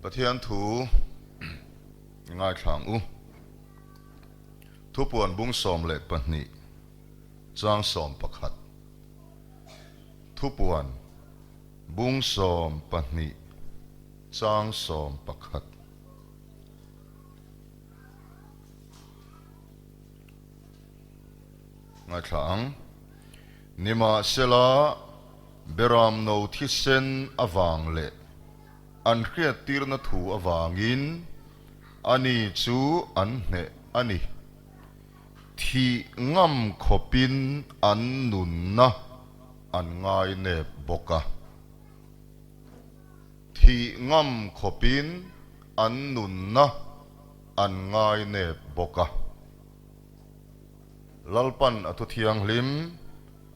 Pathian thu i ngaithla ang u. Thupuan bung 12 chang 11. Thupuan bung 12 chang 11. Ngaithla ang. Nimahsela, Beramno thisen avang leh an hriattirna thu avangin ani chu an hneh a ni. Thih ngam khawpin an nunna an ngainep bawk a. Thih ngam khawpin an nunna an ngainep bawk a. Lalpan a thu thianghlim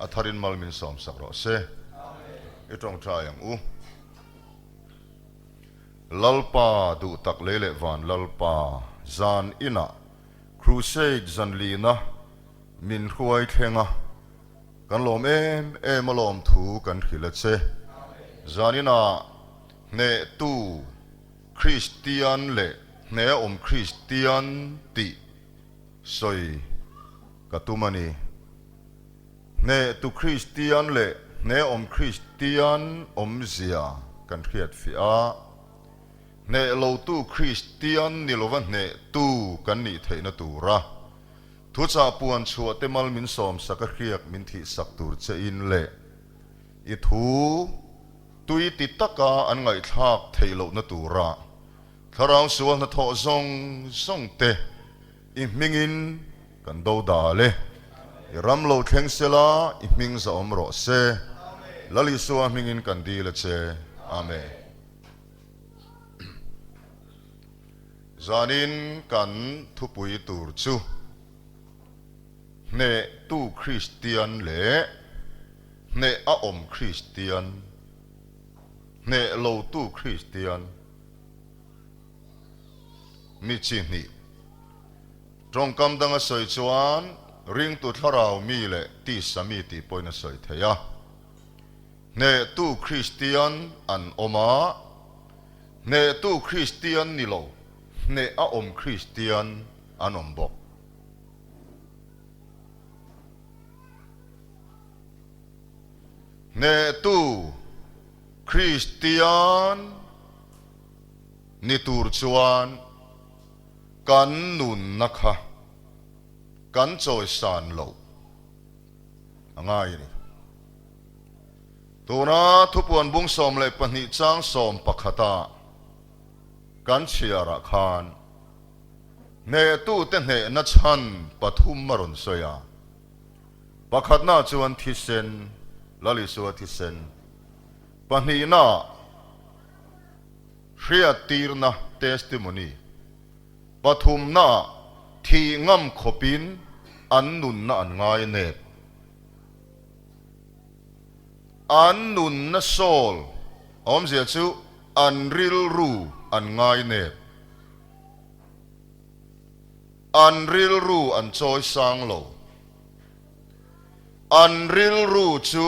a tharin mal min sawmsak rawh se. I tawngtai ang u. Lalpa duh tak lei leh van Lalpa zan inah Crusade zanlina min hruai thleng a, kan lawm em em a lawm thu kan hrilh a che. Zan inah hnehtu Kristian leh hneawm Kristian tih sawi ka tum a ni. Hnehtu Kristian leh hneawm Kristian awmzia kan hriat fiah a, hneh lotu Kristian ni lova hnehtu kan nih theihna tura thuchah puan chhuah te mal min sawmsak a hriak min thihsak tur che in leh i thu tui ti taka an ngaihthlak theih lohna tura thlarau sual hnathawh zawng zawng te i hmingin Kan do dal e. I ram lo thleng sela, i hming za awm rawh se. Lal Isua hmingin kan dil a che. Amen. Zanin kan thupui tur chu Hnehtu Kristian leh Hneh a awm Kristian, Hneh lotu Kristian mi chi hnih. Tawngkam danga sawi chuan ringtu thlarau mi leh tisa mi tih pawhin a sawi thei a. Hnehtu Kristian an awm a, hnehtu Kristian ni lo, hneh a awm Kristian an awm bawk. Hnehtu Kristian ni tur chuan Kan nunna kha kan chawisan loh a ngai a ni. Tuna thupuan bung 12 chang 11 ah kan chhiarah khan hnehtute hnehna chhan pathum a rawn sawi a. Pakhatna chuan thisen, Lal Isua thisen. Pahnihna Hriattirna, testimony, pathumnaah thih ngam khawpin an nunna an ngai nep. An nunna sawl awmzia chu an rilru an ngai nep. An rilru an chawi sang lo. An rilru chu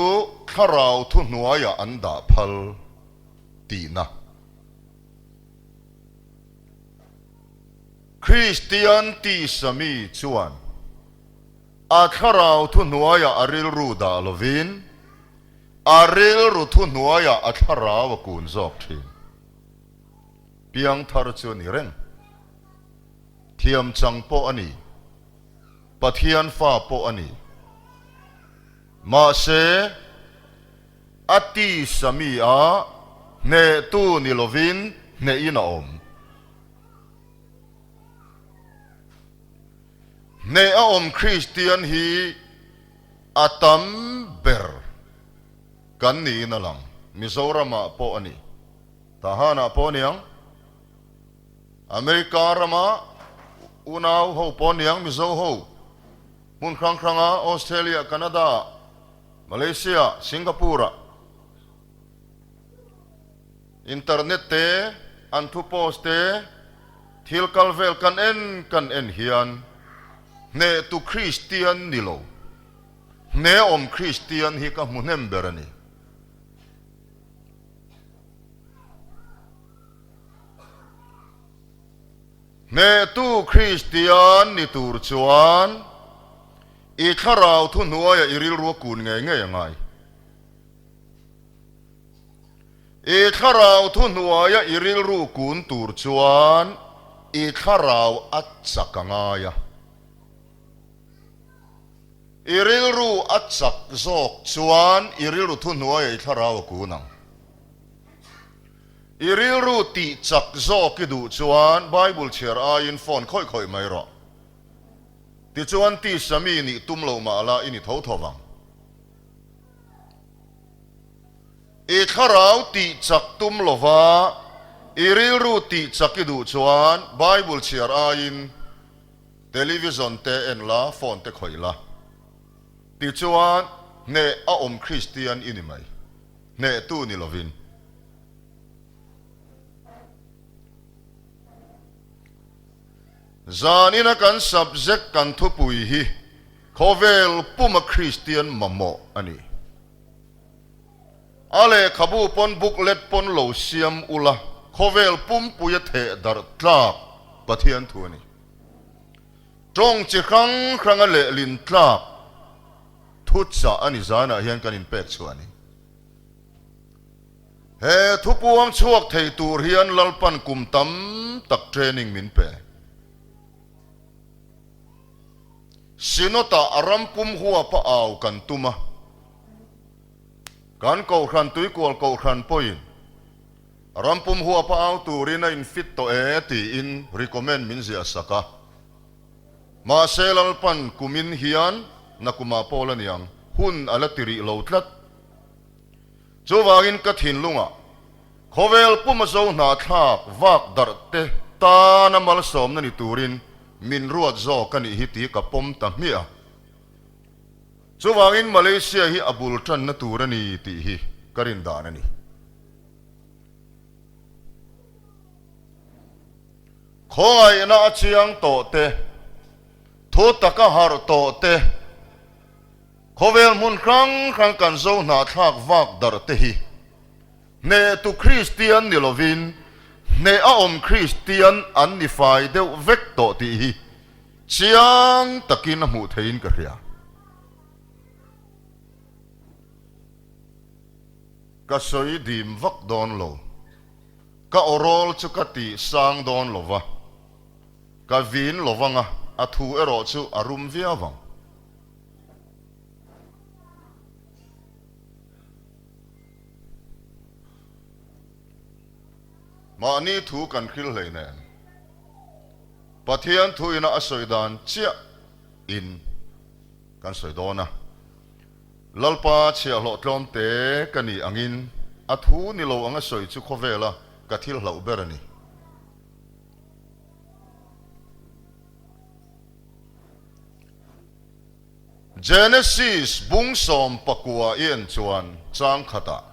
thlarau thuhnuaiah an dah phal. tihna. Kristian tisa mi chuan a thlarau thuhnuaiah a rilru dah lovin, a rilru thuhnuaiah a thlarau a kun zawk thin. Piangthar chu a ni reng. Thiam chang pawh a ni. Pathian fa pawh a ni. Mahse, A ti sami a, hnehtu ni lovin hnehin a awm. Hneh a awm Kristian hi a tam ber kan niin a lang. Mizoramah pawh a ni. Tahanah pawh a ni ang. America rama unau ho pawh a ni ang, Mizo ho. Hmun hrang hranga Australia, Canada, Malaysia, Singapore ah internet te, an thu post te, thil kal vel kan en kan en hian hnehtu Kristian ni lo, hneawm Kristian hi ka hmu hnem ber a ni. Hnehtu Kristian ni tur chuan i thlarau thuhnuaia i rilru a kun ngei ngei a ngai. I thlarau thuhnuaia i rilru kun tur chuan i thlarau a chak a ngai a. I rilru a chak zawk chuan i rilru thuhnuaia i thlarau a kun ang. I rilru tih chak zawk i duh chuan Bible chhiar aiin phone khawih khawih mai rawh. Tichuan tisa mi nih tum lo mah la i ni tho tho vang. I thlarau tih chak tum lova i rilru tih chak i duh chuan Bible chhiar aiin television te en la, phone te khawih la. Tichuan hneh a awm Kristian i ni mai. Hnehtu ni lovin. Zanina kan subject kan thupui hi khawvel puma Kristian mamawh a ni. A lehkhabu pawn booklet pawn lo siam ula khawvel pumpuia theh darh tlak Pathian thu a ni. Tawng chi hrang hranga lehlin tlak Thuchah a ni zanah hian kan inpek chhuah a ni. He thupuang chhuak thei tur hian Lalpan kum tam tak training min pe. Synod-ah a ram pum huapa au kan tum a, kan Kohhran Tuikual Kohhran pawhin ram pum huapa au turin a infit tawh e tiin recommend min ziah sak a. Mahse Lalpan kumin hian nakumah pawh la niang, hun a la ti rih lo tlat. Chuvangin ka thinlungah khawvel puma zo hnahthlak vak darh te tana malsawmna ni turin min ruat zawk a nih hi tih ka pawm ta hmiah a. Chuvangin Malaysia hi a bul tanna tur a ni tih hi ka rin dan a ni. Khawngaihna a chiang tawh te, thu taka harh tawh te, Khawvel hmun hrang hrang kan zo hnahthlak vak darh te hi hnehtu Kristian ni lovin hneh a awm Kristian an ni fai deuh vek tawh tih hi chiang takin a hmuh theihin ka hria. Ka sawi dim vak dawn lo. Ka awrawl chu ka ti sang dawn lo va, ka vin lo vang a, a thu erawh chu a rum viau vang. Mahni thu kan hril hlei nen Pathian thu ina a sawi dan chiah in kan sawi dawn a. Lalpa chhiahhlawh tlawm te ka nih angin a thu ni lo anga sawi chu khawvela ka thil hlauh ber a ni. Genesis bung 19 i en chuan chang khatah,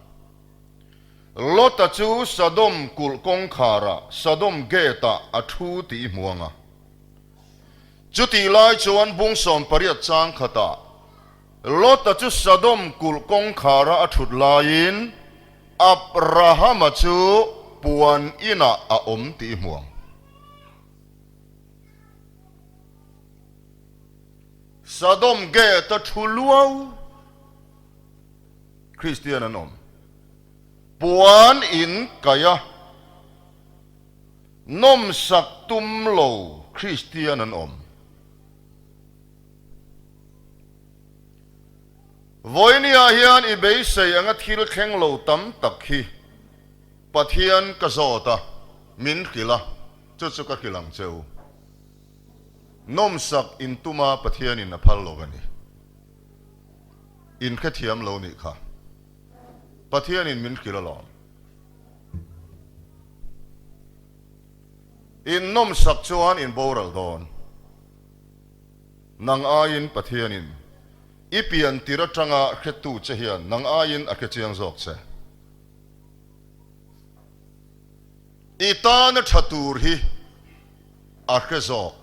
Lota chu Sodom kulh kawngkharah, Sodom gate-ah a thu tih i hmu ang a. Chutih lai chuan bung 18 chang khatah, Lota chu Sodom kulh kawngkhara a thut laiin Abrahama chu puan inah a awm tih i hmu ang. Sodom gate a thu luau Kristian an awm. Puan in kaih a, nawmsak tum lo Kristian an awm. Vawinia hian i beisei anga thil thleng lo tam tak hi Pathian ka zawt a, min hrilh a, chu chu ka hrilh ang che u. Nawmsak in tuma Pathianin a phal lo a ni. In hrethiam lo nih kha. Pathianin min hrilh alawm. In nawmsak chuan in boral dawn. Nang aiin Pathianin i pian tir atanga hretu che hian nang aiin a hrechiang zawk che. I tana tha tur hi a hre zawk.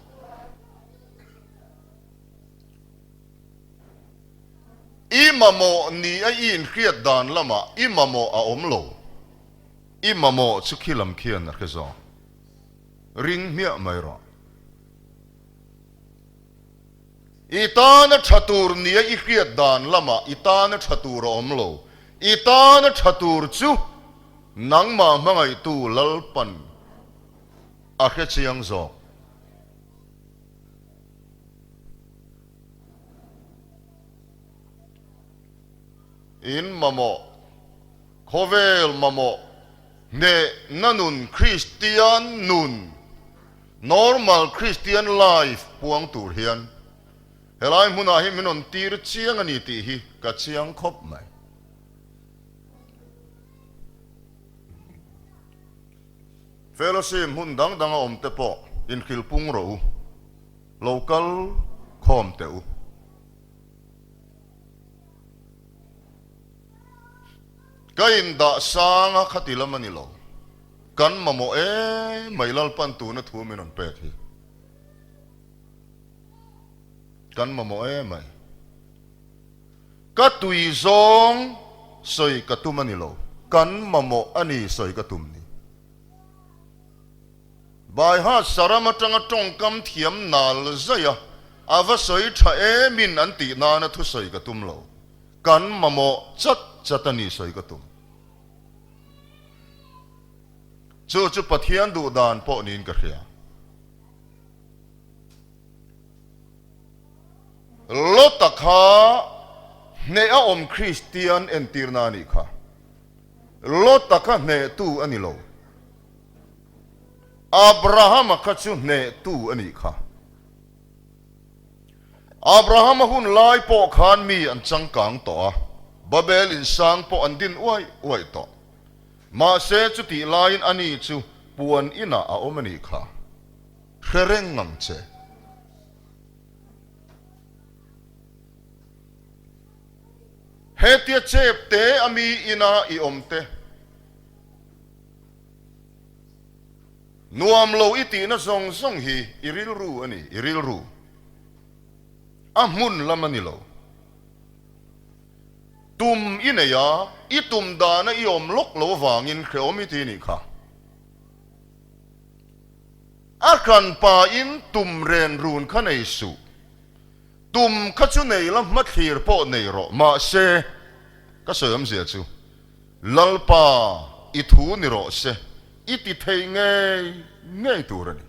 I mamawh ni a i inhriat dan lamah i mamawh a awm lo. I mamawh chu khi lam khian a hre zawk. Ring hmiah mai rawh. I tana tha tur nia i hriat dan lamah i tana tha tur a awm lo. I tana tha tur chu nangmah hmangaihtu Lalpan a hre chiang zawk. In mamawh, khawvel mamawh, hnehna nun Kristian nun, normal Christian life puang tur hian helai hmunah hi min rawn tir chiang a ni tih hi ka chiang khawp mai. Fellowship hmun dang danga awm te pawh inhrilhpung rawh u, lo kal khawm teh u. Ka indah sang a khati lam a ni lo. Kan mamawh em mai Lalpan tuna thu min rawn pek hi. Kan mamawh em mai. Ka tui zawng sawi ka tum a ni lo. Kan mamawh a ni sawi ka tum ni. Baiha saram atanga tawngkam thiam nal zaih a, a va sawi tha emin an tih nana thusawi ka tum lo. Kan mamawh chat chat a ni sawi ka tum. Chu chu Pathian duh dan pawh niin ka hria. Lota kha hneh a awm Kristian entirna a nih kha. Lota kha hnehtu a ni lo. Abrahama kha chu hnehtu a nih kha. Abrahama hun lai pawh khan mi an changkang tawh a, Babel insang pawh an din uaih uaih tawh. Mahse chutih laiin ani chu puan inah a awm a nih kha. Hre reng ang che. Hetia chep te a mi ina i awm te. Nuam lo i tihna zawng zawng hi i rilru a ni, i rilru. A hmun lam a ni lo. Tum i nei a, i tum dana i awm lawk lo avangin hrehawm i ti a nih kha. A hranpain tum ren run kha nei suh. Tum kha chu nei la hmathlir pawh nei rawh, mahse, ka sawi awmzia chu, Lalpa, i thu ni rawh se, i ti thei ngei ngei tur a ni.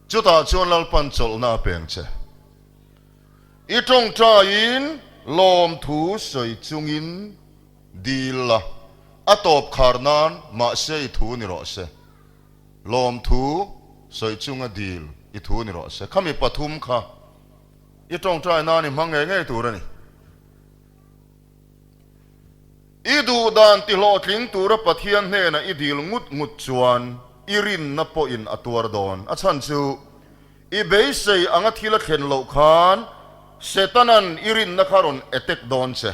Chutah chuan Lalpan chawlhna a peng che. I tawngtaiin lawmthu sawi chungin dil la, a tawp khar nan mahse i thu ni rawh se. Lawmthu sawi chunga dil i thu ni rawh se. Khami pathum kha i tawngtai nan i hmang ngei ngei tur a ni. I duh dan tihlawhtling tura Pathian hnenah i dil ngut ngut chuan i rinna pawhin a tuar dawn. A chhan chu, i beisei anga thil a thlen loh khan Setana'n i rinna kha a rawn attack dawn che.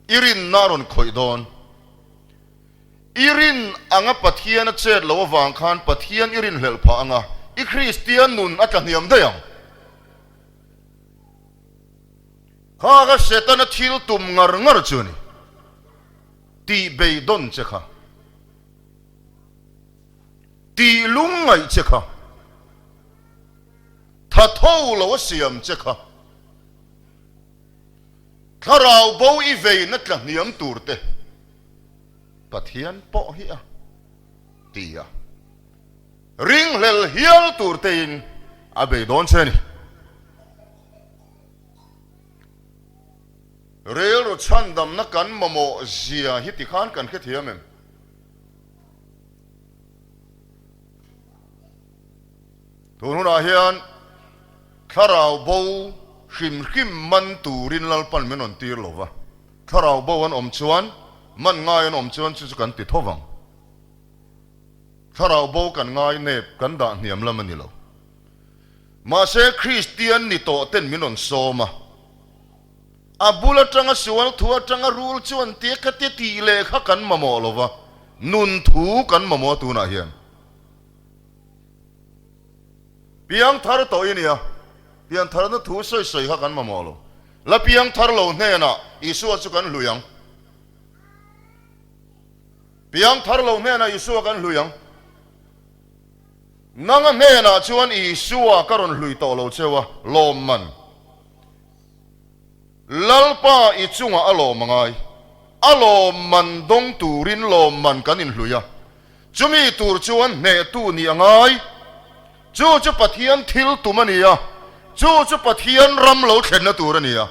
I rinna a rawn khawih dawn. I rin anga Pathian a chet loh avang khan Pathian i rinhlelh phah anga i Kristian nun a tlahniam daih ang. Kha kha Setana thil tum ngar ngar chu a ni. Tih beidawn che kha. Tih lungngaih che kha. Tha tho lo a siam che kha. Thlarau bo i veina tla hniam tur te Pathian pawh hi a ti a. Ringhlel hial tur tein a beidawn che a ni. Rilru chhandamna kan mamawh zia hi tikhan kan hrethiam em? Tun hunah hian thlarau bo hrim hrim man turin Lalpan min rawn tir lo va, thlarau bo an awm chuan man ngai an awm chuan chu chu kan ti tho vang. Thlarau bo kan ngai nep kan dah hniam lam a ni lo. Mahse, Kristian ni tawh ten min rawn sawm a. A bul atanga sual thu atanga rul chuan tia kha tia tih leh kha kan mamawh lo va, nun thu kan mamawh a tunah hian. Piang thar tawh i nia, pian tharna thu sawi sawi kha kan mamawh lo. La piang thar lo hnenah Isua chu kan hlui ang. Piang thar lo hnenah Isua kan hlui ang. Nanga hnenah chuan Isua ka rawn hlui tawh lo cheu a, lawmman. Lalpa i chungah a lawm a ngai. A lawmman dawng turin lawmman kan inhlui a, chumi tur chuan hnehtu nih a ngai. Chu chu Pathian thil tum a ni a, chu chu Pathian ram lo thlenna tur a ni a.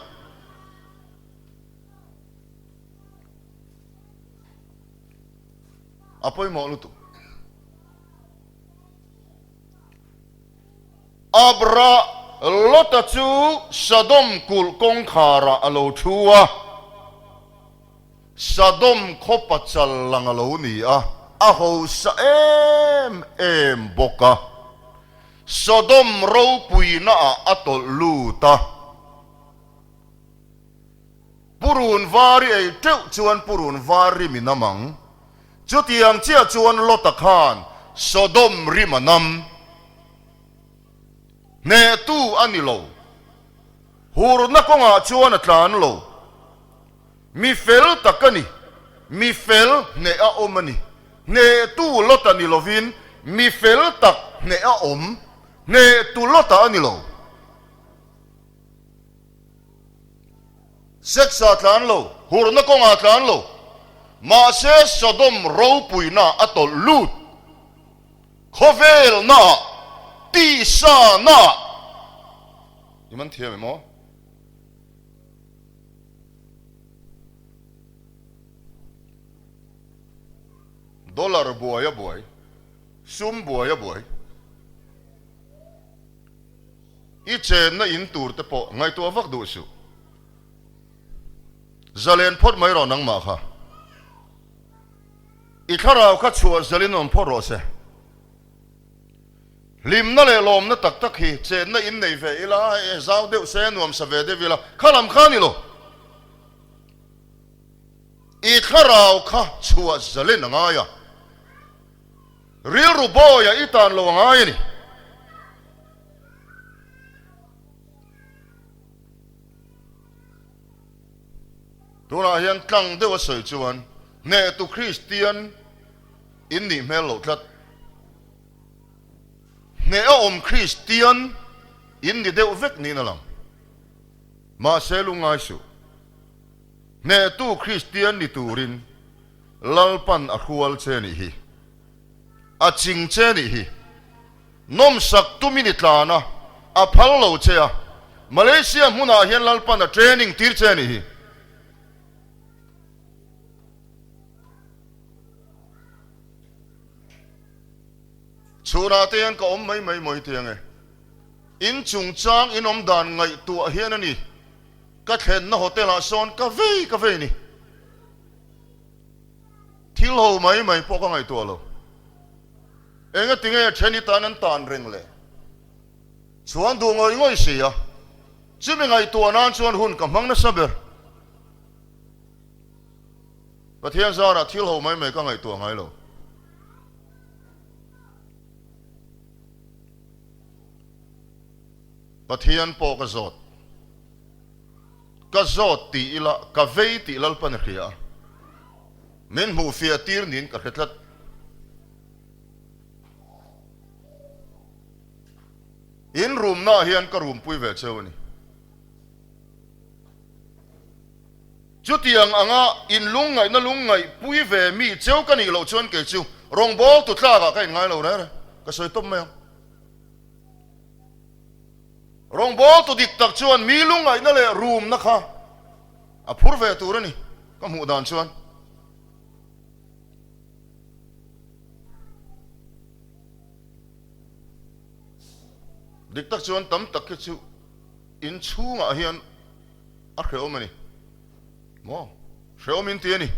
A pawimawh lutuk. Abra Lota chu Sodom kulh kawngkharah a lo thu a, Sodom khaw pachal lang a lo ni a, a hausa em em bawk a. Sodom ropuinaah a tawlh lut a. Purun var i ei teuh chuan purun var rim i nam ang. Chutiang chiah chuan Lota khan Sodom rim a nam. Hnehtu a ni lo. Hurna kawngah chuan a tlan lo. Mi fel tak a ni. Mi fel hneh a awm a ni. Hnehtu Lota ni lovin mi fel tak hneh a awm. Hnehtu Lota a ni lo. Sex ah tlan lo, hurna kawngah tlan lo, mahse Sodom ropuina a tawlh lut, khawvelna ah, tisa na ah, i man thiam em aw? Dollar buai a buai, sum buai a buai. I chenna in tur te pawh ngaihtuah vak duh suh. Zalen phawt mai rawh nangmah kha. I thlarau kha chhuah zelin awm phawt rawh se. Hlimna leh lawmna tak tak hi chenna in nei ve ila, hei zau deuh se, nuam sa ve deuh ila, kha lam kha a ni lo. I thlarau kha chhuah zelin a ngai a. Rilru bawiah i tan lo a ngai a ni. Tunah hian tlang deuh a sawi chuan hnehtu Kristian in nih hmel loh tlat. Hneh a awm Kristian in ni deuh vek niin a lang. Mahse lungngai suh. Hnehtu Kristian ni turin Lalpan a hrual che nih hi. A ching che nih hi. Nawmsak tumin i tlan a, a phal lo che a. Malaysia hmunah hian Lalpan a training tir che nih hi. Chhunah te hian ka awm mai mai mawi teh ange. In chungchang in awm dan ngaihtuah hian a ni. Ka thlenna hotel ah sawn ka vei ka vei ni. Thil ho mai mai pawh ka ngaihtuah lo. Engatinge then i tan an tan reng le? Chuan duh ngawih ngawih si a, chumi ngaihtuah nan chuan hun ka hmang nasa ber. Pathian zarah thil ho mai mai ka ngaihtuah ngai lo. Pathian pawh ka zawt. Ka zawt tih ila ka vei tih Lalpan a hria a, min hmuh fiah tir niin ka hre tlat. In rumnaah hian ka rumpui ve cheu a ni. Chutiang anga in lungngaihna lungngaihpui ve mi cheu ka nih loh chuan kei chu rawngbawltu tlakah ka inngai lo reng reng, ka sawi tawp mai ang. Rawngbawltu dik tak chuan mi lungngaihna leh rumna kha a phur ve tur a ni, ka hmuh dan chuan. Dik tak chuan tam tak hi chu in chhungah hian a hrehawm a ni. Maw? Hrehawm in ti a ni.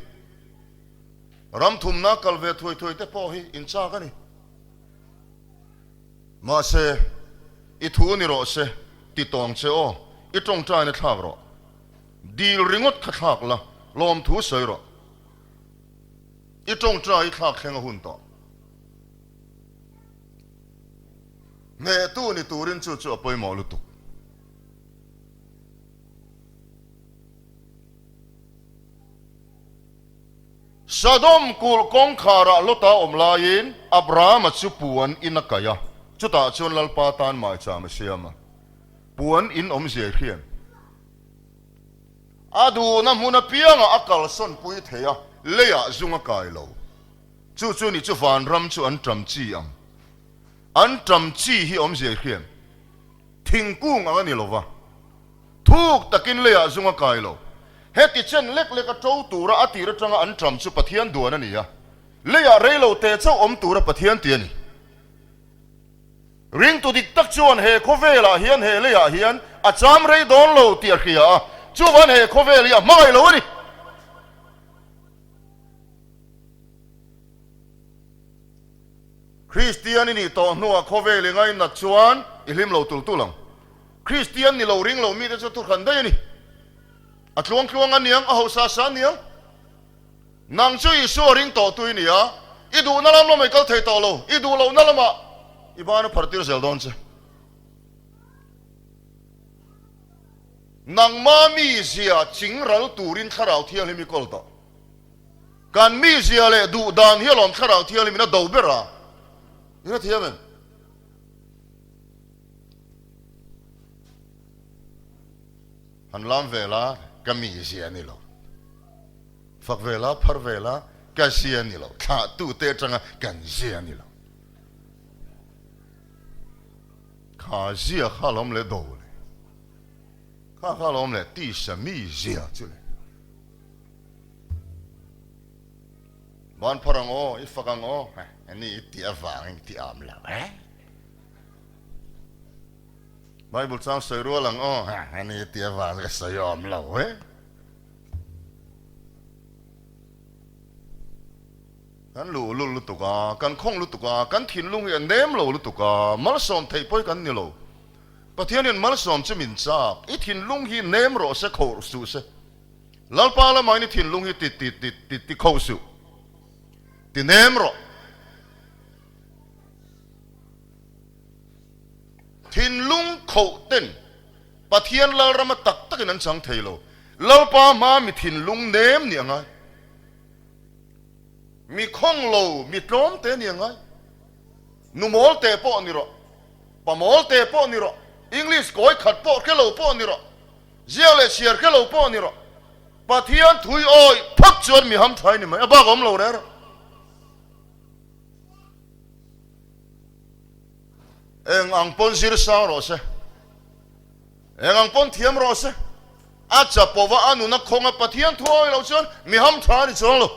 Ram thumna kal ve thuai thuai te pawh hi in chak a ni. Mahse, i thu ni rawh se, ti tawng che aw, i tawngtaina thlak rawh. Dil ringawt kha thlak la, lawmthu sawi rawh. I tawngtai i thlak thleng a hun tawh. Hnehtu ni turin chu chu a pawimawh lutuk. Sodom kulh kawngkharah Lota awm laiin Abrahama chu puan in a kaih a. Chutah chuan Lalpa tan maicham a siam a, puan in awmzia i hriat. A duhna hmun apiangah a kalsawn pui thei a, leiah zung a kai lo. Chu chu ni chu vanram chu an ṭam chi ang. An ṭam chi hi awmzia i hriat. Thingkung ang a ni lo va, thuk takin leiah zung a kai lo. Heti chen lek lek a ṭo tura a tir aṭanga an ṭam chu Pathian duan a ni a, leiah rei lo te chauh awm tura Pathian ti a ni. Ringtu dik tak chuan he khawvelah hian he leiah hian a cham rei dawn lo tih a hria a, chuvan he khawvel hi a hmangaih lo a ni. Kristian i nih tawh hnuah khawvel i ngainat chuan i hlim lo tul tul ang. Kristian ni lo ring lo mite chu thuhran daih a ni. A tluang tluang a niang, a hausa sa a niang. Nang chu Isua ring tawh tu i ni a, i duhna lam lamah i kal thei tawh lo, i duh lohna lamah i ban a phar tir zel dawn che. Nangma mizia chingral turin Thlarau Thianghlim i kawl tawh. Kan mizia leh duh dan hi alawm Thlarau Thianghlim in a do ber a, i hrethiam em? Han lam ve la, ka mizia a ni lo. Fak ve la, phar ve la, ka zia a ni lo. Thlahtute atanga kan zia a ni lo. Kha zia kha alawm leh do le. Kha kha alawm leh tisa mizia chu le. Ban phar ang aw, i fak ang aw, ni i tih avangin i ti am lo e. Bible chang sawi rual ang aw, ni i tih avangin ka sawi awm lo e. Kan luhlul lutuk a, kan khawng lutuk a, kan thinlung hi a nem lo lutuk a, malsawm theih pawh hi kan ni lo. Pathianin malsawm chu min chak, i thinlung hi nem rawh se, khoh suh se. Lalpa lamain i thinlung hi ti ti ti ti ti kho suh, ti nem rawh. Thinlung khoh ten Pathian Lalrama tak takin an chang thei lo. Lalpa hmaa mi thinlung nem nih a ngai. Mi khawng lo, mi tlawm te nih a ngai. Nu mawl te pawh ni rawh, pa mawl te pawh ni rawh, English kawi khat pawh hre lo pawh ni rawh. Ziak leh chhiar hre lo pawh ni rawh. Pathian thui awih phawt chuan mi ham thlai ni mai, a bak awm lo reng reng. Eng ang pawn zir sang rawh se, eng ang pawn thiam rawh se, a chapova a nuna khawnga Pathian thu awih loh chuan mi ham tha a ni chuang lo.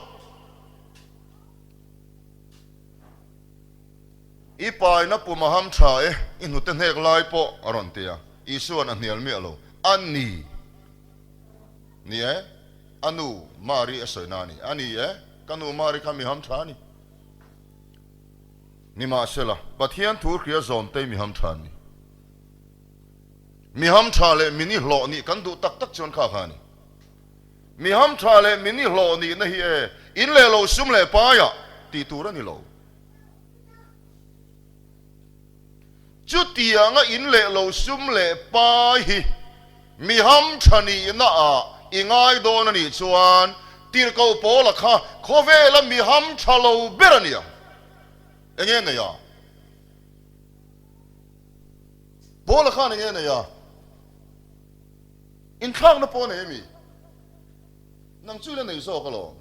I paina pum a ham tha e, i hnute hnek lai pawh a rawn ti a. Isua'n a hnial miah lo. A ni. Ni e, a nu Mari a sawi na a ni. A ni e, ka nu Mari kha mi ham tha a ni. Nimahsela, Pathian thu hria zawmtei mi ham tha an ni. Mi ham tha leh mi ni hlawh nih kan duh tak tak chuan kha kha a ni. Mi ham tha leh mi ni hlawh nihna hi e, in leh lo sum leh paiah tih tur a ni lo. Chutianga in leh lo sum leh pai hi mi ham tha nihna ah i ngai dawn a nih chuan tirhkoh Paula kha khawvela mi ham tha lo ber a nia. Enge nei a? Paula khan enge nei a? Inthlakna pawh a nei a mi? Nang chu i la nei zawk alawm.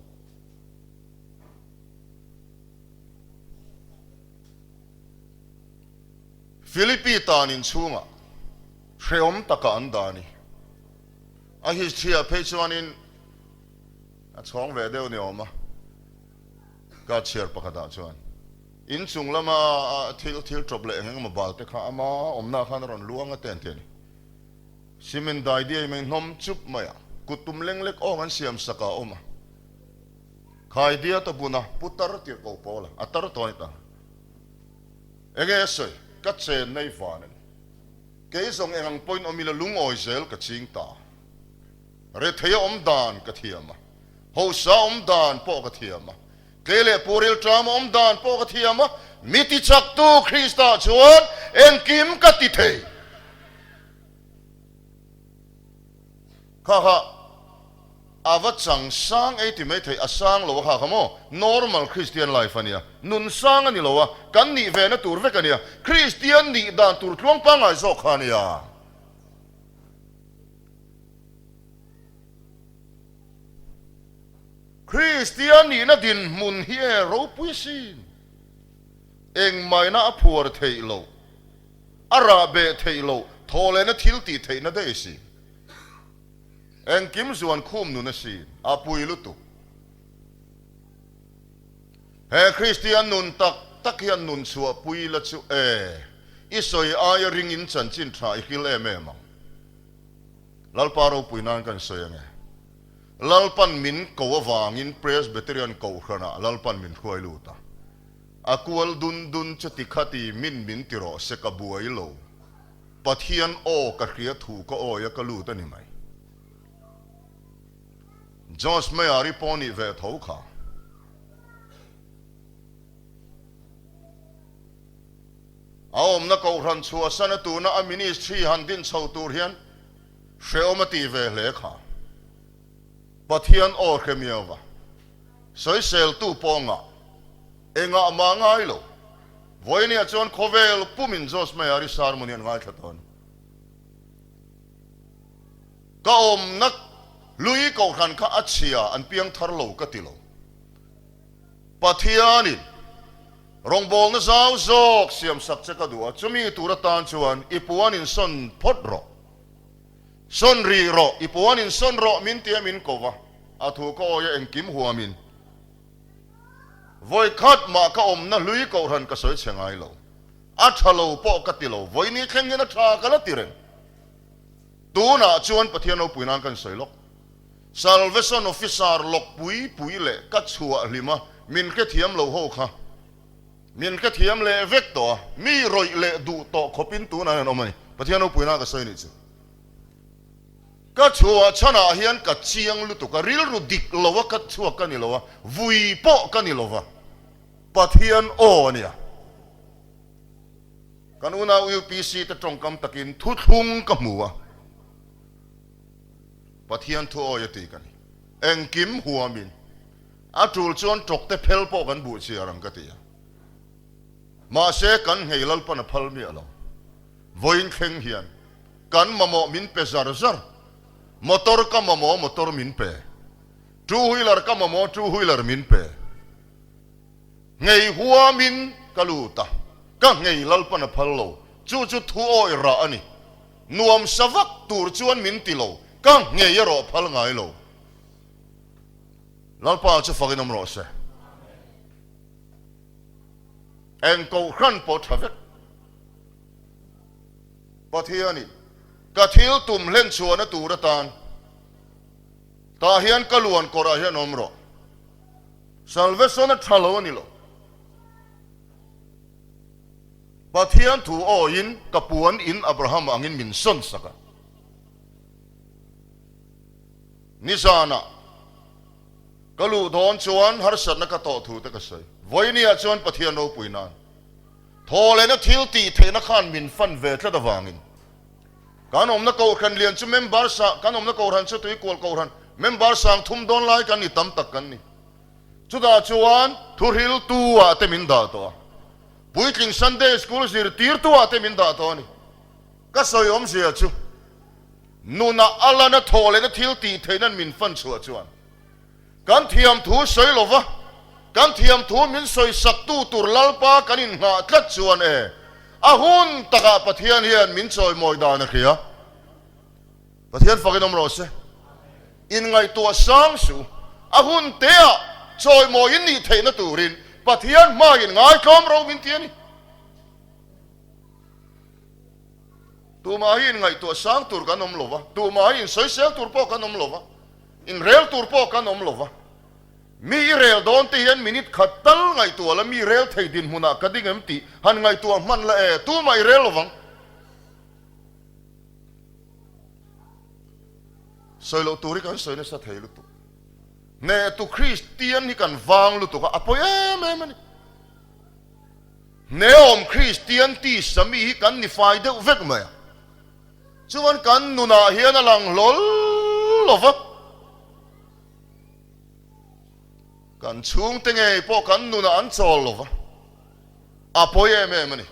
Philippi tan inchhungah hrehawm taka an dah a ni. A history-ah phei chuanin a chhawng ve deuh ni awm a, ka chhiar pakhatah chuan inchung lama thil thil tawp leh eng eng emaw bal te kha ama awmnaah khan a rawn luang a te an ti a ni. Cement dai diai mai hnawm chup mai a, kut tum leng lek awng an siam sak ah a awm a. Khai diat a bun a, pu tar tirh ko pawl a, a tar tawh a ni ta. Enge a sawi? Ka chen nei van a ni. Kei zawng eng ang pawhin awm ila lungawi zel ka ching ta. Rethei a awm dan ka thiam a, hausa a awm dan pawh ka thiam a, tle leh pu rilṭam a awm dan pawh ka thiam a, mi tichaktu Krista chuan engkim ka ti thei. Kha kha. A va chang sang ei ti mai thei, a sang lo a kha kha maw? Normal Christian life a nia, nun sang a ni lo a, kan nih ve na tur vek a nia, Christian nih dan tur tluang pangngai zawk kha a nia. Kristian nihna dinhmun hi e ropui sin. Engmahina a phuar theih loh, a rah beh theih loh, thawhlehna thil tih theihna daih sin. Engkim zuan khum nun a sin, a pui lutuk. He Kristian nun tak tak hian nun chhuah pui la chu e, i sawi aia ringin chanchin tha i hril em em ang. Lalpa ropui nan kan sawi ange. Lalpan min ko avangin Presbyterian Kohhranah Lalpan min hruai lut a. A kual dun dun chu ti khati min min ti rawh se ka buai lo. Pathian aw ka hria thu ka awi a ka lut a ni mai. Josh Meyer-i pawh nih ve tho kha. A awmna Kohhran chhuahsan a tuna a ministry han din chho tur hian hrehawm a ti ve hle kha. Pathian aw hre miau va, sawiseltu pawh ngah, engah mah ngai lo. Vawinia chuan khawvel pumin Josh Meyer-i sermon hi an ngaithla tawh a ni. Ka awmna hlui Kohhran kha a chhia an piang thar lo ka ti lo. Pathianin rawngbawlna zau zawk siamsak che ka duh a, chumi tur atan chuan i puan insawn phawt rawh. Sawn rih rawh, i puan insawn rawh min tia min ko va, a thu ka awi a engkim huamin vawi khat mah ka awmna hlui kohhran ka sawi chhe ngai lo. A tha lo pawh ka ti lo, vawini thleng hian a tha ka la ti reng. Tunah chuan Pathian ropui nan kan sawi lawk. Salvation Officer lawk pui pui leh ka chhuah hlim a, min hrethiam lo ho kha min hrethiam leh vek tawh a, mi rawih leh duh tawh khawpin tunah hian an awm a ni. Pathian ropui nan ka sawi nih chu. Ka chhuah chhanah hian ka chiang lutuk a, rilru dik lo a ka chhuak ka ni lo a, vui pawh ka ni lo va, Pathian aw a nia. Kan unau UPC te tawngkam takin thuthlung ka hmu a, Pathian thu awi a ti ka ni. Engkim huamin a tul chuan tawkte phel pawh kan buh chhiar ang ka ti a. Mahse kan nghei Lalpan a phal miah lo. Vawiin thleng hian kan mamawh min pe zar zar. Motor ka mamawh motor min pe. Two wheeler ka mamawh two wheeler min pe. Nghei huamin ka lut a, ka nghei Lalpan a phal lo. Chu chu thu awi rah a ni. Nuam sa vak tur chuan min ti lo, ka nghei erawh phal ngai lo. Lalpa chu fakin awm rawh se. Eng kohhran pawh tha vek. Pathianin ka thil tum hlen chhuahna tur atan tah hian ka luan kawrah hian awm rawh. Salvation a tha lo a ni lo. Pathian thu awiin ka puan in Abraham angin min sawn sak a. Nizanah ka luh dawn chuan harsatna ka tawh thu te ka sawi. Vawinia chuan Pathian ropui nan thawhlehna thil tih theihna khan min fan ve tlat avangin kan awmna kohhran lian chu member sa kan awmna kohhran chu tuikual kohhran member sang thum dawn lai kan ni tam tak kan ni. Chutah chuan thuhriltu ah te min dah tawh a. Puitling Sunday School zirtirtu ah te min dah tawh a ni. Ka sawi awmzia chu nunah a lana thawh lehna thil tih theihna'n min fan chhuah chuan kan thiam thu sawi lova kan thiam thu min sawi saktu tur Lalpa kan innghah tlat chuan e, a hun takah Pathian hian min chawimawi dan a hria. Pathian fakin awm rawh se. Inngaihtuah sang suh. A hun teah chawimawi in nih theihna turin Pathian hmain ngaitlawm ro min ti a ni. Tumah hi inngaihtuah sang tur kan awm lo va, tumah hi insawisel tur pawh kan awm lo va, inrel tur pawh kan awm lo va. Mi i rel dawn te hian minute khat tal ngaihtuah la, mi rel thei dinhmunah ka ding em tih han ngaihtuah hman la e, tumah i rel lo vang. Sawi loh tur hi kan sawi nasa thei lutuk. Hnehtu Kristian hi kan vang lutuk a, a pawi em em a ni. Hnehawm Kristian tisa mi hi kan ni fai deuh vek mai a. Chuan kan nunah hian a lang hlawl lo va. Kan chhungte ngei pawh kan nunah an chawl lo va, a pawi em em a ni.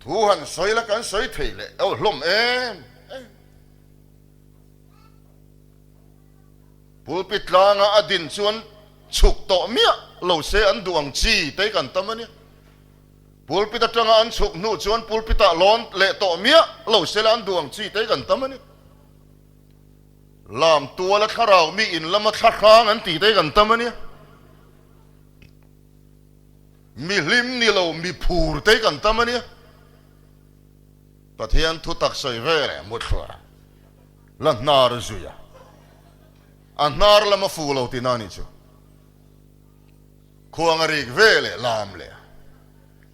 Thu han sawi la kan sawi thei leh eo hlawm em em. Pulpit tlanga a din chuan chhuk tawh miah lo se an duh ang chi te kan tam a nia. Pulpit atanga an chhuk hnu chuan pulpitah lawn leh tawh miah lo se la an duh ang chi te kan tam a ni. Lam tuala thlarau mi in lama thla hrang an tih te kan tam a nia. Mi hlim ni lo mi phur te kan tam a nia. Pathian thu tak sawi ve leh muthlua la hnar zui a, a hnar lama fu lo tihna a nih chu. Khuang a rik ve leh lam leh a.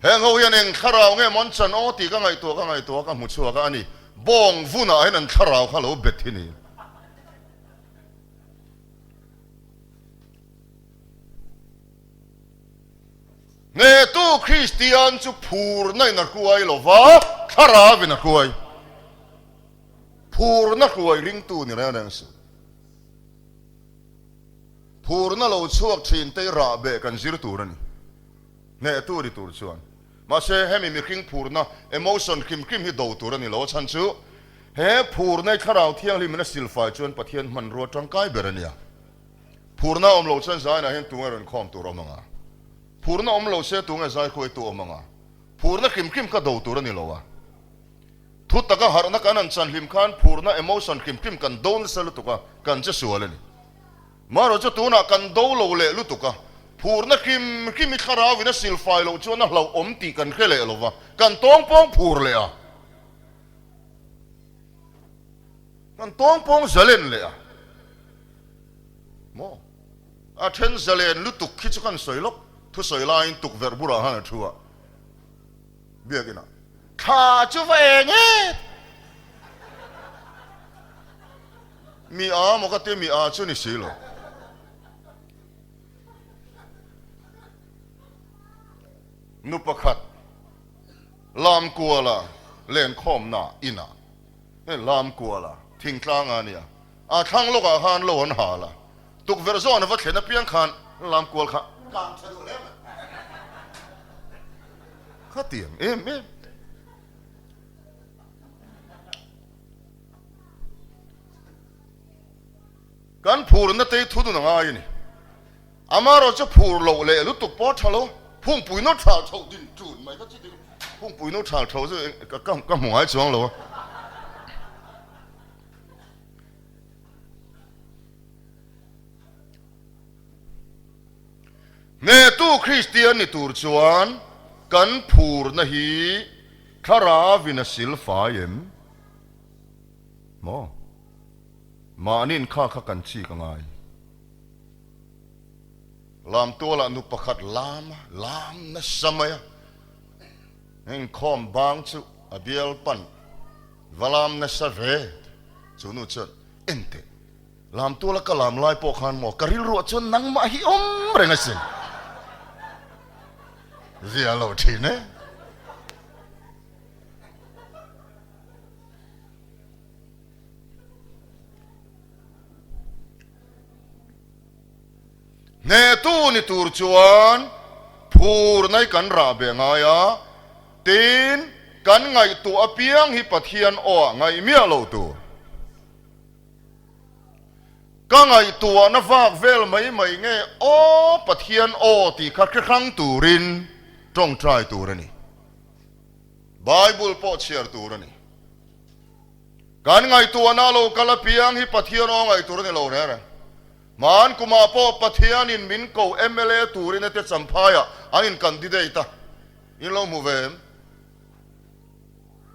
Heng ho hian eng thlarau nge maw an chan aw tih ka ngaihtuah ka ngaihtuah a, ka hmu chhuak a a ni. Bawng vunah hian an thlarau kha lo bet hi ni. Hnehtu Kristian chu phurna in a hruai lo va, thlarau in a hruai. Phurna hruai ringtu ni reng reng suh. Phurna lo chhuak thin te rah beh kan zir tur a ni. Hnehtu ni tur chuan. Mahse, hemi mihring phurna, emotion, hrim hrim hi do tur a ni lo. A chhan chu, he phurna hi Thlarau Thianghlimin a silfai chuan Pathian hmanrua tangkai ber a nia. Phurna awm lo chuan zainah hian tunge rawn khawm tur awm ang a? Phurna awm lo se tunge zai hruaitu awm ang a? Phurna hrim hrim kha do tur a ni lo a. Thu taka harhna kan han chan hlim khan phurna, emotion, hrim hrim kan do nasa lutuk a, kan che sual a ni. Marawh chu tunah kan do lo leh lutuk a, phurna hrim hrim i thlarauin a silfai loh chuan a hlauhawm tih kan hre leh lo va, kan tawngpawng phur leh a, kan tawngpawng zalen leh a. Maw? A then zalen lutuk khi chu kan sawi lawk, thusawi laiin tukverh burah khan a thu a. Biakinah thla chu va eng e! Mi a maw ka tia mi a chu ni si lo. Nu pakhat Lamkuala lenkhawmna inah hei Lamkuala thingtlanga nia a thlang lawkah khan lo an hal a, tukverh zawn a va thlen apiang khan Lamkual kha kang tha duh hle mai. Khatiang em em. Kan phurna te hi thu dun a ngai a ni. Amaherawh chu phur loh leh lutuk pawh a tha lo. Phungpui no thal tho din tun mai kha chuti phungpui no thal tho chu ka hmu ngai chuang lo a. Hnehtu Kristian ni tur chuan kan phurna hi Thlarauin a silfai em? Maw? Mahni'n kha kha kan chik a ngai. Lamtualah nu pakhat lam a, lam nasa mai a. Inkhawm bang chu a bial pan va lam nasa ve. Chu nu chuan, Enteh. Lamtuala ka lam lai pawh khan maw ka rilruah chuan nangmah hi awm reng asin. Zia lo thin e. Hnehtu ni tur chuan phurnai kan rah beh ngai a, tin kan ngaihtuah apiang hi Pathian aw ah ngaih miah lo tur. Ka ngaihtuahna vak vel mai mai nge aw Pathian aw tih kha hre hrang turin tawngtai tur a ni. Bible pawh chhiar tur a ni. Kan ngaihtuahna lo kal apiang hi Pathian aw ngaih tur a ni lo reng reng. Hman kumah pawh Pathianin min ko mla turin a tia Champhaiah an in candidate a, in lo hmu ve em?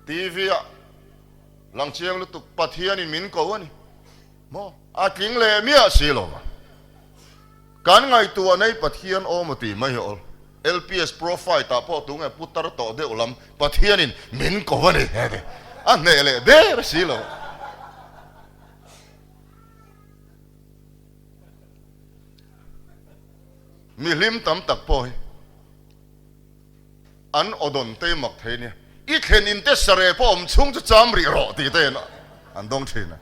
TV ah. Lang chiang lutuk Pathianin min ko a ni maw? A tling leh miah si lo va. Kan ngaihtuah nei Pathian awm a ti mai hi awl. LPS profile ah pawh tunge putar tawh deuh lam Pathianin min ko a ni he ti. A hneh leh der si lo. Mi hlim tam tak pawh hi. An aw dawn te mak thei nia. I thlen in te sare pawh awm chhung chu cham rih rawh tih te an dawng thin a.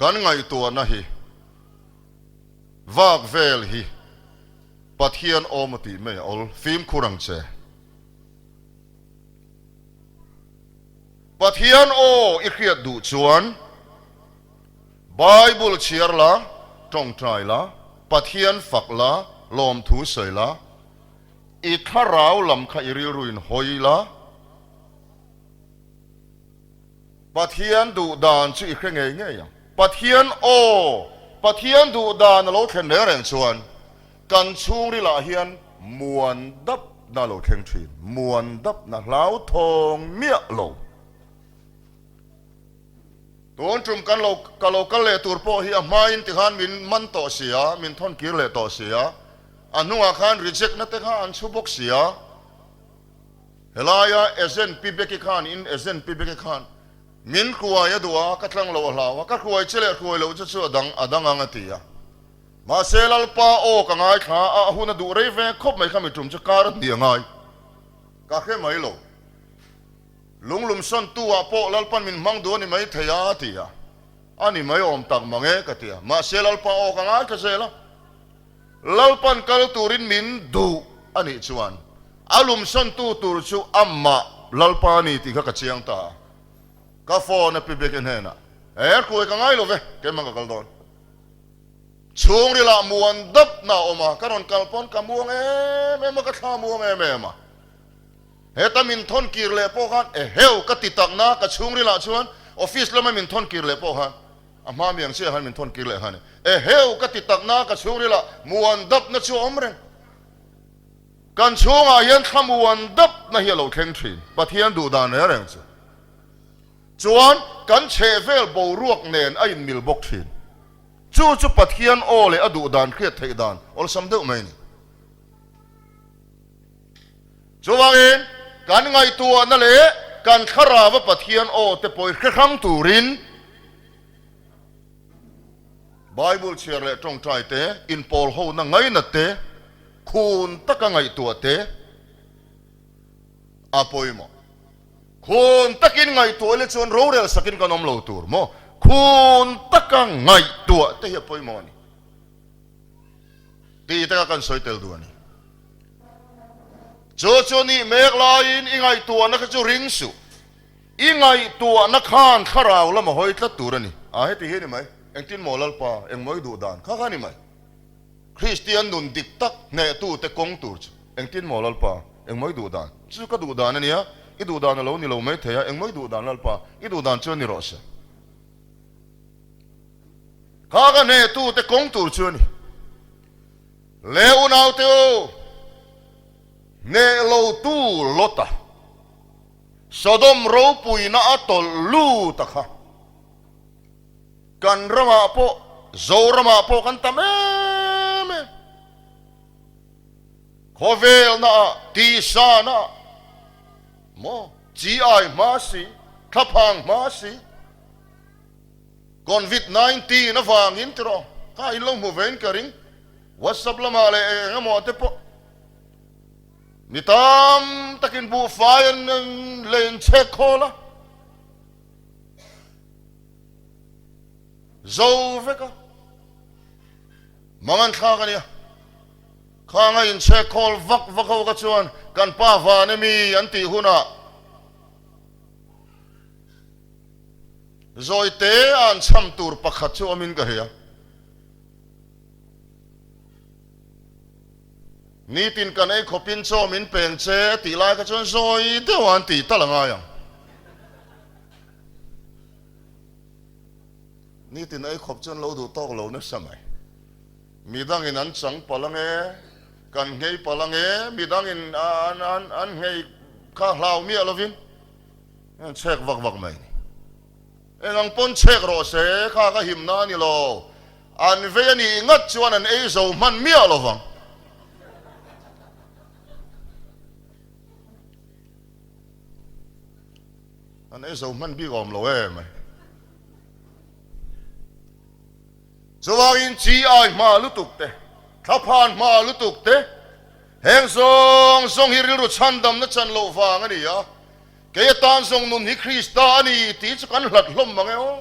Kan ngaihtuahna hi vak vel hi Pathian awm a tih mai a awl. Fimkhur ang che. Pathian aw i hriat duh chuan Bible chhiar la, tawngtai la, Pathian fak la, lawmthu sawi la, i thlarau lam kha i rilru in hawi la, Pathian duh dan chu i hre ngei ngei ang. Pathian aw, Pathian duh dan a lo thlen reng reng chuan kan chhungrilah hian muan dapna a lo thleng thin. Muan dapna hlauthawng miah lo. Tun tum kan lo ka lo kal leh tur pawh hi a hmain tikhan min man tawh si a, min thawn kir leh tawh si a, a hnungah khan reject na te kha an chhu bawk si a. Helaia Agent Pi Becky khan in Agent Pi Becky khan min hruai a duh a, ka tlang lo a hlau a, ka hruai che leh hruai loh che chu a dang a dang ang a ti a. Mahse Lalpa aw ka ngaithla a, a hun a duh rei ve khawp mai kha mi tum chu kar a hni a ngai. Ka hre mai lo. Lunglum sawn tu ah pawh Lalpan min hmang duh a ni mai thei a a ti a. A ni mai awm tak mang e ka ti a. Mahse Lalpa aw ka ngaithla zel a. Lalpan kal turin min duh a nih chuan a lumsawntu tur chu amah Lalpa a ni tih kha ka chiang ta a. Ka phone a pi Becky hnenah, He hruai ka ngai lo ve, keimah ka kal dawn. Chhungrilah muan dapna a awm a, ka rawn kal pawn ka muang em em a, ka thla muang em em a. Heta min thawn kir leh pawh khan eheu ka ti takna ka chhungrilah chuan office lama min thawn kir leh pawh khan A hma mi ang chiah khan min thawn kir leh kha a ni. Eheu ka ti takna ka chhungril ah muan dapna chu a awm reng. Kan chhungah hian thla muan dapna hi a lo thleng thin. Pathian duh dan reng reng chu. Chuan kan chhehvel boruak nen a inmil bawk thin. Chu chu Pathian aw leh a duh dan hriat theih dan awlsam deuh mai a ni. Chuvangin kan ngaihtuahna leh kan thlarava Pathian aw te pawh i hre hrang turin Bible chhiar leh tawngtai te, inpawl hona ngainat te, khun taka ngaihtuah te a pawimawh. Khun takin ngaihtuah ila chuan rorel sakin kan awm lo tur maw? Khun taka ngaihtuah te hi a pawimawh a ni. Tih taka kan sawi tel duh a ni. Chu chu nih mek laiin i ngaihtuahna kha chu ring suh. I ngaihtuahna khan thlarau lam a hawi tlat tur a ni. A heti hi a ni mai. Engtin maw Lalpa, engmaw i duh dan kha kha a ni mai. Kristian nun dik tak hnehtute kawng tur chu engtin maw Lalpa, engmaw i duh dan? Chu chu ka duh dan a nia, i duh dan a lo ni lo mai thei a, engmaw i duh dan Lalpa, i duh dan chu a ni rawh se. Kha ka hnehtute kawng tur chu a ni. Le unaute u, hneh lotu Lota. Sodom ropuina a tawlh lut a kha. Kan ramah pawh, Zoramah pawh kan tam em em. Khawvelna ah, tihsana ah, maw, chi ai hma si, thlaphang hma si, Covid 19 avangin tiraw, kha in lo hmu ve in ka ring, WhatsApp lamah leh eng emaw te pawh. Mi tam takin buhfai an lei in chhek khawl a, zo vek a, mang an thlak a nia. Khang a inchhek khawl vak vak ho kha chuan kan pa van emi an tih hunah zawite a an cham tur pakhat chu awmin ka hria. Nitin kan ei khawpin chaw min peng che tih lai kha chuan zawi deuh a an tih tal a ngai ang. Nitin ei khawp chuan lo duh tawk lo nasa mai. Midangin an chang palh ange, kan nghei palh ange, midangin an nghei kha hlau miah lovin an chhek vak vak mai a ni. Eng ang pawn chhek rawh se, kha ka himna a ni lo. An vei a nih ngat chuan an ei zo hman miah lo vang. An ei zo hman bik awm lo em ai. Chuvangin chi ai hma lutuk te, thlaphan hma lutuk te, heng zawng zawng hi rilru chhandamna chan loh vang a ni a. Kei atan zawng nun hi Krista a ni tih chu kan hlat hlawm mang e aw.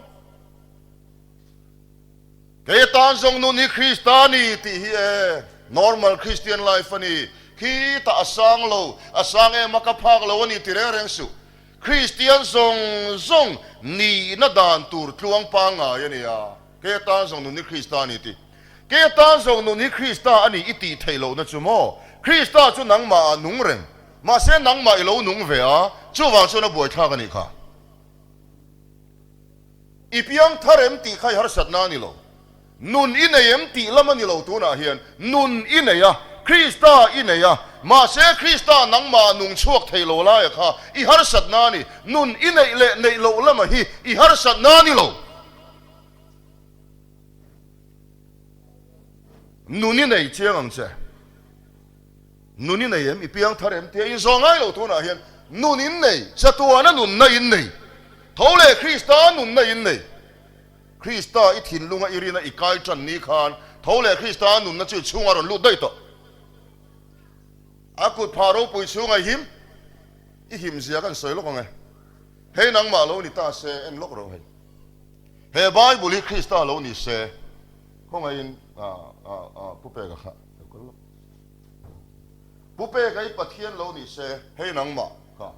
Kei atan zawng nun hi Krista a ni tih hi e normal Christian life a ni. Khitah a sang lo, a sang em a ka phak lo a ni ti reng reng suh. Kristian zawng zawng nihna dan tur tluang pangngai a ni a, kei atan zawng nun hi Krista a ni tih. Kei atan zawng nun hi Krista a ni i tih theih lohna chu maw? Krista chu nangmah ah nung reng, mahse nangmah i lo nung ve a, chuvang chuan a buaithlak a nih kha. I piang thar em tih kha i harsatna a ni lo. Nun i nei em tih lam a ni lo tunah hian nun i nei a, Krista i nei a, mahse Krista nangmah nung chhuak thei lo laia kha i harsatna a ni. Nun i neih leh neih loh lama hi i harsatna a ni lo. Nun i nei chiang ang che. Nun i nei em? I piang thar em? Tia inzawh ngai lo tunah hian nun in nei, chatuana nunna in nei, tho leh Krista nunna in nei. Krista i thinlunga i rina i kai tan ni khan tho leh Krista nunna chu i chhungah rawn lut daih tawh. A kut phah ropui chhunga i him, i him zia kan sawi lawk ang e. Hei nangmah lo ni ta se en lawk rawh hei. He Bible hi Krista lo ni se khawngaihin Pu Peka kha lo kal lawk. Pu Peka hi Pathian lo ni se hei nangmah kha.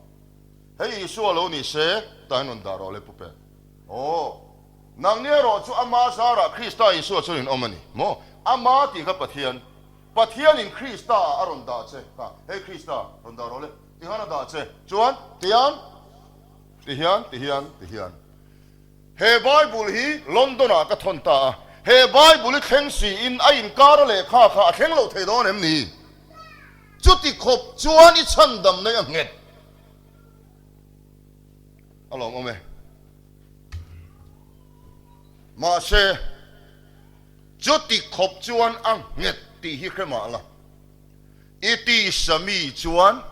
Hei Isua lo ni se tah hian rawn dah rawh le Pu Pek. Aw, nangni erawh chu Ama zarah Krista Isua chuan in awm a ni maw? Ama tih kha Pathian, Pathianin Krista ah a rawn dah che kha, hei Krista rawn dah rawh le, tihian a dah che, chuan tihian, tihian, tihian, tihian. He Bible hi London ah ka thawn ta a, he Bible hi thleng siin a inkar a lehkha kha a thleng loh thei dawn em ni? Chuti khawp chuan i chhandam nei a nghet. A lawm awm e. Mahse, chuti khawp chuan a nghet tih hi hre mah la. I tisa mi chuan,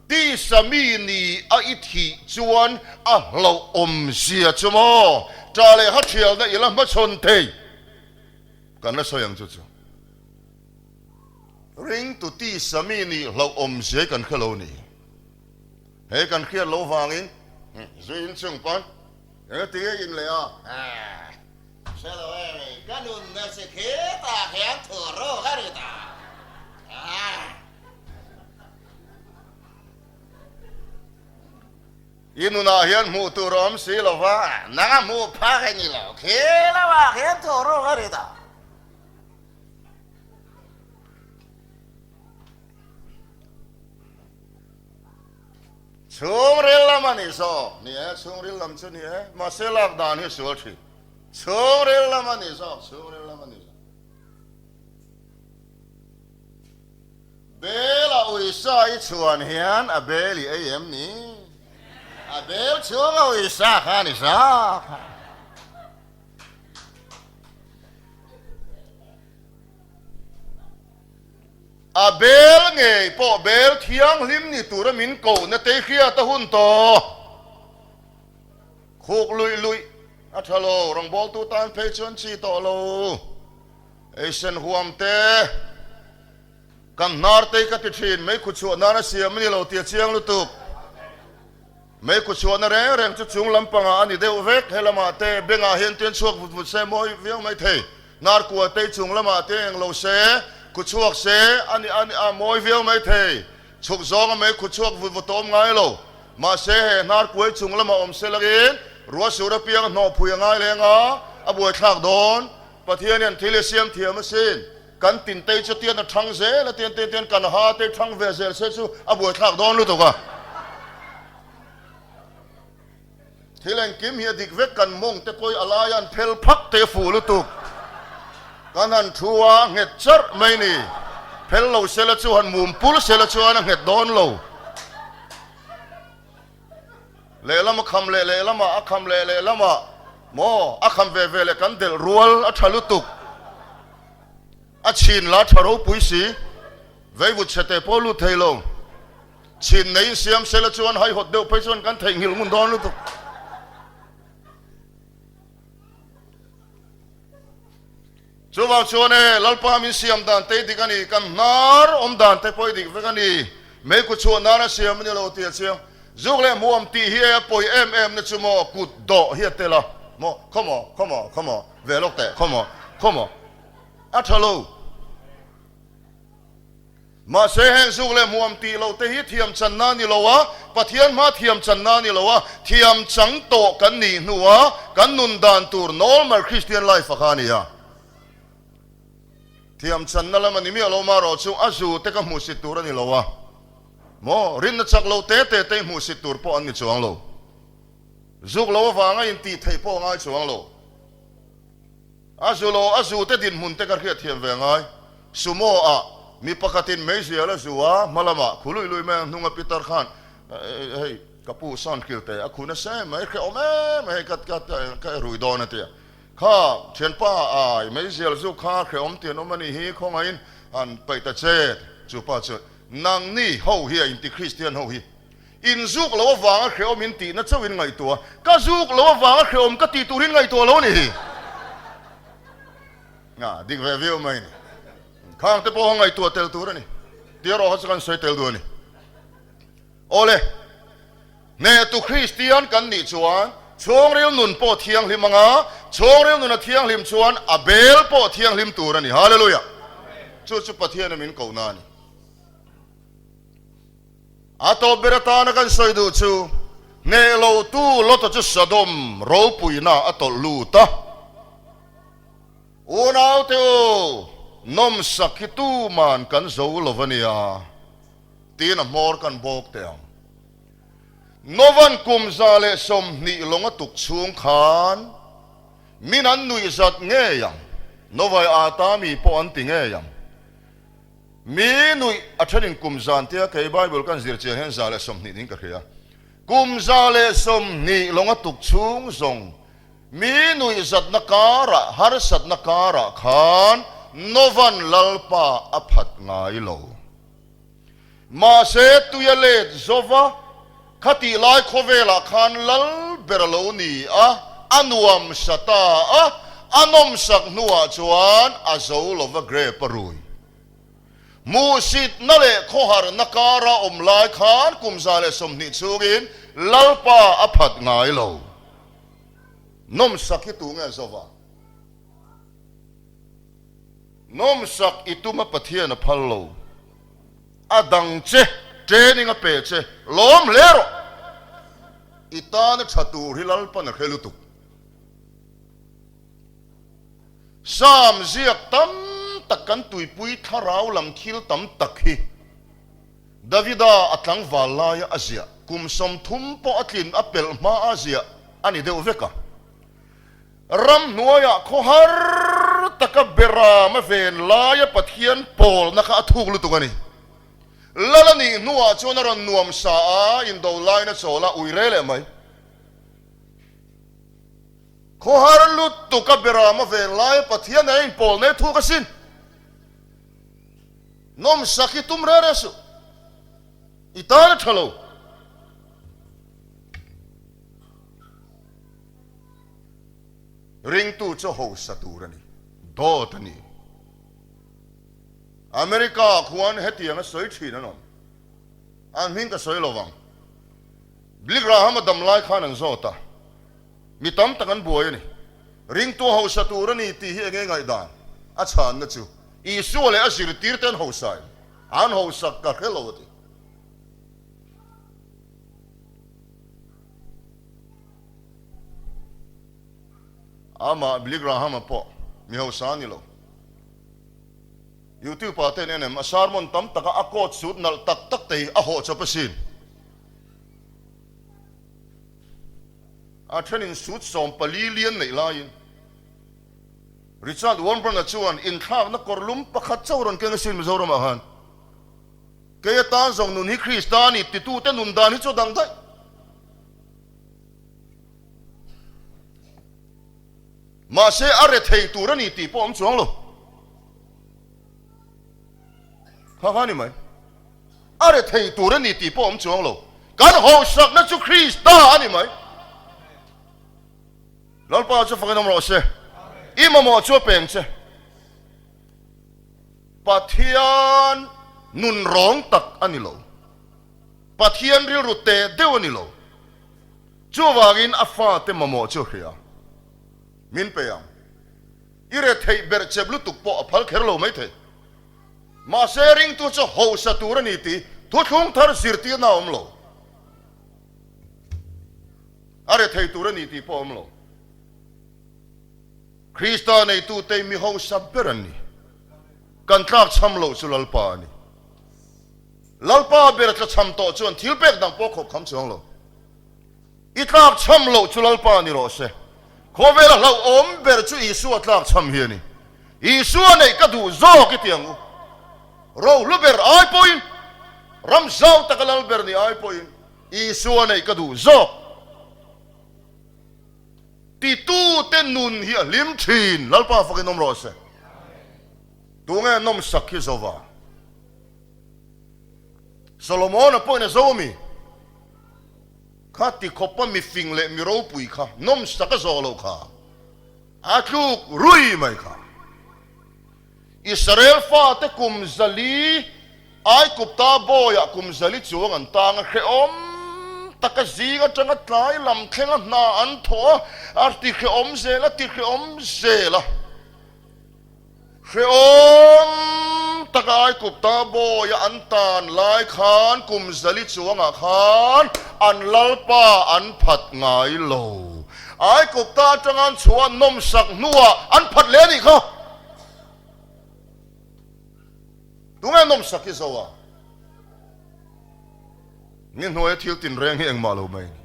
tisa mi ni a i thih chuan a hlauh awm zia chu maw? Ṭah leh ha ṭhialna i la hmachhawn thei. Kan la sawi ang chu chu. Ringtu tisa mi nih hlauh awm zia hi kan hre lo ni. He kan hriat loh vangin zui in chung pawn eng ati nge in leh a? Hre lo e rei, ka nunna che khetah hian thu ruk a ri ta. I nunah hian hmuh tur a awm si lo va. Nang a hmuh phak a ni lo, khi lamah khian thu ruk a ri ta. Chhungril lam a ni zawk. Ni e, chhungril lam chu ni e. Mahse lak dan hi sual thin. Chhungril lam a ni zawk, chhungril lam a ni zawk. Bel a uisa i chhuan hian a bel i ei em ni? A bel chhunga uisa kha a ni zawk. A bel ngei pawh bel thianghlim ni tura min kohna te hriat a hun tawh. Khuk luih luih a tha lo, rawngbawltu tan phei chuan chi tawh lo. Eisen huam te, kan hnar te hi ka ti thin, mei khu chhuah nan a siam a ni lo tih a chiang lutuk. Mei kut chhuahna reng reng chu chung lampangah a ni deuh vek, he lamah te bengah hian tian chhuak vut vut se mawi viau mai thei. Hnarkua te chung lamah te eng lo se, kut chhuak se a ni a ni a mawi viau mai thei. Chhuk zawnga mei kut chhuak vut vut a awm ngai lo. Mahse he hnarkuai chung lamah awm se lakin ruah sur apiang a hnawhphui a ngai leng a, a buaithlak dawn. Pathian hian thil hi siam thiam asin. Kan tintei chu tian a thang zel a, tian tian tian kan ha te thang ve zel se chu a buaithlak dawn lutuk a. Thil engkim hi a dik vek, kan mawng te pawh hi a laia an phel phak te fuh lutuk. Kan han thu a, nghet charh mai ni. Phel lo sela chu han mum pul sela chuan a nghet dawn lo. Lehlam a kham leh lehlamah a kham leh lehlamah maw a kham ve ve leh kan delh rual a tha lutuk. A chhin la tha ropui si, veivut chhete pawh lut thei lo. Chhin neiin siam sela chuan haihawt deuh phei chuan kan theihnghilh ngun dawn lutuk. Chuvang chuan e, Lalpa min siam dan te dik a ni, kan hnar awm dan te pawh i dik vek a ni. Mei kut chhuah nana siam a ni lo tih a chiang. Zuk leh hmuam tih hi e a pawi em em na chu maw kut dawh hi a tel a maw, khaw maw, khaw maw, khaw maw, ve lawk teh, khaw maw. Khaw maw? A tha lo. Mahse heng zuk leh hmuam tih loh te hi thiam channa a ni lo a, Pathian hma thiam channa a ni lo a, thiam chang tawh kan nih hnua kan nun dan tur normal Christian life a kha a ni a. Thiam channa lam a ni miah lo marawh chu a zu te ka hmuhsit tur a ni lo a, maw rinna chak lo te te te hmuhsit tur pawh an ni chuang lo. Zuk lo avanga intih theih pawh a ngai chuang lo. A zu lo, a zu te dinhmun te ka hriatthiam ve ngai. Sumo ah mi pakhatin meizial a zu a, hma lamah khu lui lui mai ang hnunga pitar khan hei ka pu sawn hril teh a khu nasa em mai, hrehawm em mai hei ka ka ka rui dawn a tia. Kha thianpa ai meizial zu kha hrehawm ti an awm a nih hi khawngaihin han paih ta che chu pa chuan nangni ho hi a inti Kristian ho hi In zuk lo avanga hrehawm in tihna chauh in ngaihtuah a, ka zuk lo avanga hrehawm ka tih tur in ngaihtuah lo ni hi. Nga, dik ve viau mai ni. Khang te pawh ngaihtuah tel tur a ni. Tia rawh kha chu kan sawi tel duh a ni. Awle, hnehtu Kristian kan nih chuan chhungril nun pawh thianghlim anga, chhungril nun a thianghlim chuan a bel pawh thianghlim tur a ni. Hallelujah! Chu chu Pathian a min kohna a ni. A tawp ber atana kan sawi duh chu, hneh lotu Lota chu Sodom ropuina a tawlh lut a. Unaute u, nawmsak hi tuman kan zo lo va nia, tiin a hmawr kan bawk teh ang. Novan kum 120 lawng a tuk chhung khan min an nuihzat ngei ang, Novai ata mi pawh an ti ngei ang. Mi nuih a thenin kum zan tia kei Bible kan zir chian hian 120 niin ka hria. Kum 120 lawng a tuk chhung zawng mi nuih zatna karah, harsatna karah khan Novan Lalpa a phat ngai lo. Mahse tui a let zova khatih lai khawvelah khan lal ber a lo ni a, a nuam sa ta a, a nawmsak hnuah chuan a zo lova grape a rui. Hmuhsitna leh khawharna kara awm lai khan kum 120 chhungin Lalpa a phat ngai lo. Nawmsak hi tu nge zova? Nawmsak i tum a Pathian a phal lo. A dang che, training a pe che, lawm hle rawh. I tana tha tur hi Lalpan a hre lutuk. Sam ziak tam tak kan tuipui thlarau lam thil tam tak hi Davida a tlangval laia a ziah kum 30 pawh a tlin a pelh hma a ziah a ni deuh vek a. Ramhnuaiah khawhar taka beram a ven laia Pathian pawlna kha a thuk lutuk a ni. Lal a nih hnuah chuan a rawn nuam sa a, indo laina chawl a ui re leh mai. Khawhar lutuk a beram a ven laia Pathian a inpawlna i thuk asin. Nawmsak hi tum re re suh. I tan a tha lo. Ringtu chu hausa tur a ni, dawt a ni. America ah khuan hetiang a sawi thin an awm. An hming ka sawi lo vang. Billy Graham a dam lai khan an zawt a, mi tam tak an buai a ni. Ringtu hausa tur a ni tih hi enge ngaihdan? A chhanna chu Isua leh a zirtirte an hausa em? An hausak ka hre lo a ti. Amah Billy Graham-a pawh mi hausa a ni lo. YouTube-ah te an en em? A sermon tam taka a coat suit nalh tak tak te hi a hawh chawp asin. A thenin suit 14 lian neih laiin Richard Wurmbrand-a chuan inthlakna kawrlum pakhat chauh rawn keng asin Mizoramah khan. Kei atan zawng nun hi Krista a ni titute nun dan hi chu a dang daih. Mahse a re thei tur a ni tih pawh awm chuang lo. Kha kha ni mai. A re thei tur a ni tih pawh awm chuang lo. Kan hawhsakna chu Krista a ni mai. Lalpa chu fakin awm rawh se. I mamawh chu a peng che. Pathian nun rawng tak a ni lo. Pathian rilru teh deuh a ni lo. Chuvangin a fate mamawh chu hria. Min pe ang. I retheih berh chep lutuk pawh a phal kher lo maithei. Mahse ringtu chu hausa tur a ni tih thuthlung thar zirtirna a awm lo. A rethei tur a ni tih pawh a awm lo. Krista neitute mi hausa ber an ni. Kan tlakchham loh chu Lalpa a ni. Lalpa ber tlachham tawh chuan thil pek dang pawh khawp kham chuang lo. I tlakchham loh chu Lalpa ni rawh se. Khawvela hlauhawm ber chu Isua tlakchham hi a ni. Isua neih ka duh zawk i ti ang u. Rohlu ber ai pawhin, ram zau taka lal ber ni ai pawhin Isua neih ka duh zawk. Titute nun hi a hlim thin. Lalpa fakin awm rawh se. Tunge nawmsak hi zova? Solomona pawhin a zo ami? Kha ti khawpa mi fing leh mi ropui kha nawmsak a zawh loh kha a tluk rui mai kha. Israel fate kum zali Aikupta bawiah kum zali chuang an tang a, hrehawm taka zing atanga tlai lam thlenga hna an thawh a, a ti hrehawm zel a ti hrehawm zel a. Hrehawm taka Aikupta bawia an tan lai khan kum zali chuangah khan an lalpa an phat ngai lo. Aikupta atanga an chhuah an nawmsak hnuah an phat leh a nih kha. Tunge nawmsak hi zo a? Ni hnuaia thil tinreng hi engmah lo mai a ni.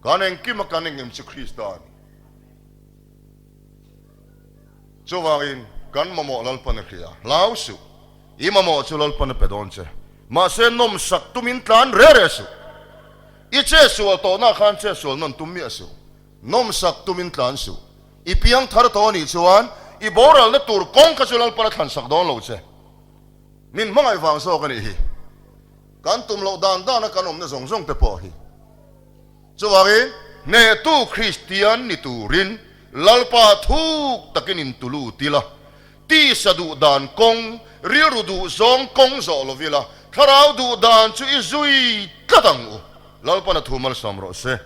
Kan engkima kan engkim chu Krista a ni. Chuvangin kan mamawh Lalpan a hria, hlau suh, i mamawh chu Lalpan a pe dawn che. Mahse nawmsak tumin tlan re re suh. I che sual tawhna khan che sual nawn tum miah suh. Nawmsak tumin tlan suh. I piang thar tawh anih chuan i boralna tur kawng kha chu Lalpan a thlansak dawn lo che. Min hmangaih vang zawk anih hi. Kan tum loh dan dana kan awmna zawng zawng te pawh hi. Chuvangin, hnehtu Kristian ni turin Lalpa thuk takin intulu ti la, tisa duh dan kawng, rilru duh zawng kawng zawh lo ila, thlarau duh dan chu i zui tlat ang u. Lalpan a thu malsawm rawh se.